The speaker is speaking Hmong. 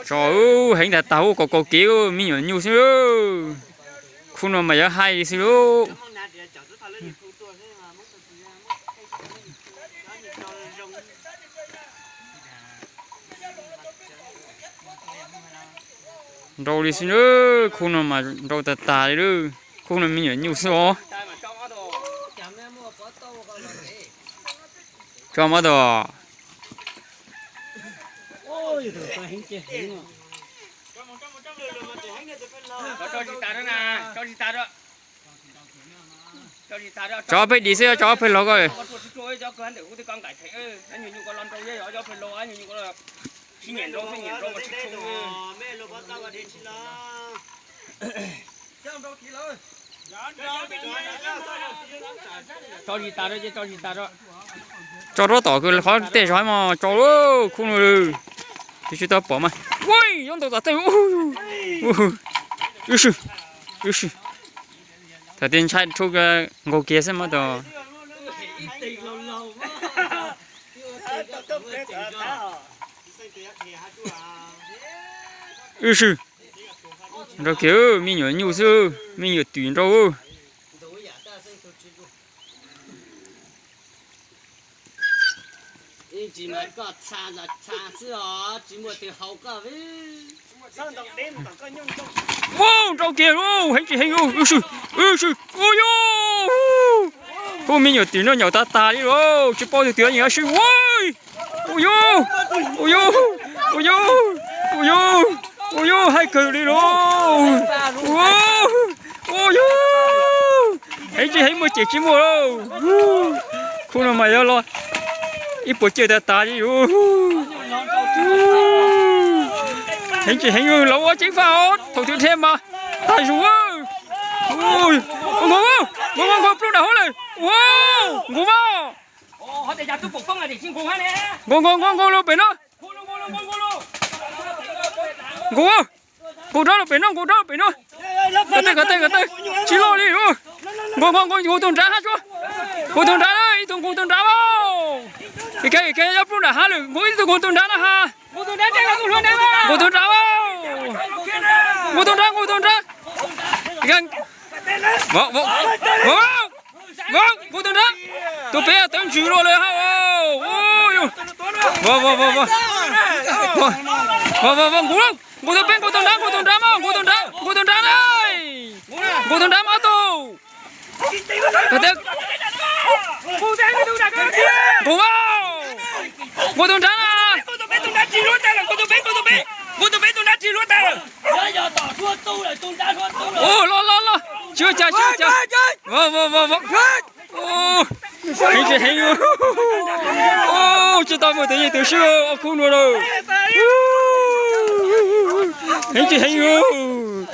Tso, heev tag tag, ua kaus kaus kev, me nyuam nyuj xwb. Khub no mas yuav haib xwb lauj. Nrau li xwb na, khub no mas nrau tag tag li. Khub no me nyuam nyuj xwb os. Tso mab tau. Tso ob peb dim xwb, tso ob peb laug ko. Tso rab tom kws qhov tej zog mas tso, khub no twb tsis tau pom mas. Ua, yob ntaus tom tej. Wb swm, wb swm. Thaum twg ntshai rhu nkaus kiag xwb mas tau. Wb swm. Nrau kiag, me nyuam nyuj xwb, me nyuam twm nrau. Ua, nrau kiag lauj, heev tsis heev lauj, wb swm, wb swm, ua yuj. Hu me nyuam twm no nyaum tag tag li lauj, tsis paub tus twg yeej swm ua. Ua yuj, ua yuj, ua yuj, ua yuj, ua yuj, haib kawg li lauj. Ua, ua yuj, heev tsis heev, muaj cem tsis muaj lauj. Khub no mas yuav los ib puas caug tag tag li lauj. Heev tsis heev, los ua ceev faj os, thaum twg dhia mas tag zus. Nkaus, nkaus, nkaus, nkaus, nkaus, ploj nram hav lawm. Ua, nkaus mas. Nkaus, nkaus, nkaus, nkaus los pem no. Nkaus, nkaus rab los pem no, nkaus rab los pem no. Kov tej, kov tej, kov tej. Tsis loj li. Nkaus, nkaus, nkaus, nkaus tus nrad hab tso. Nkaus tus nrad na, ib tug nkaus tus nrad mas. Ib ke, ib ke, yuav ploj nram hav lawm, nkaus ib tug nkaus tus nrad na ha. Nkaus tus nrad mas. Nkaus tus nrad, nkaus tus nrad. Nkaus tus nrad. Tus pem tawv ntsws los lawm ha. Nkaus, nkaus tus pem, nkaus tus nrad, nkaus tus nrad mas, nkaus tus nrad, nkaus tus nrad na. Nkaus tus nrad mas tus. Nkaus mas. Nkaus tus nrad na. Nkaus tus pem, nkaus tus pem, nkaus tus pem, nkaus tus pem, nkaus tus pem tus nrad tsis luaj tag lawm, nkaus tus pem tus nrad tsis luaj tag lawm. Ua, los, los, los. Tsis ua cas, tsis ua cas. Heev tsis heev. Tsis tau muaj tus yeej tus swb ob khub no lawm. Heev tsis heev.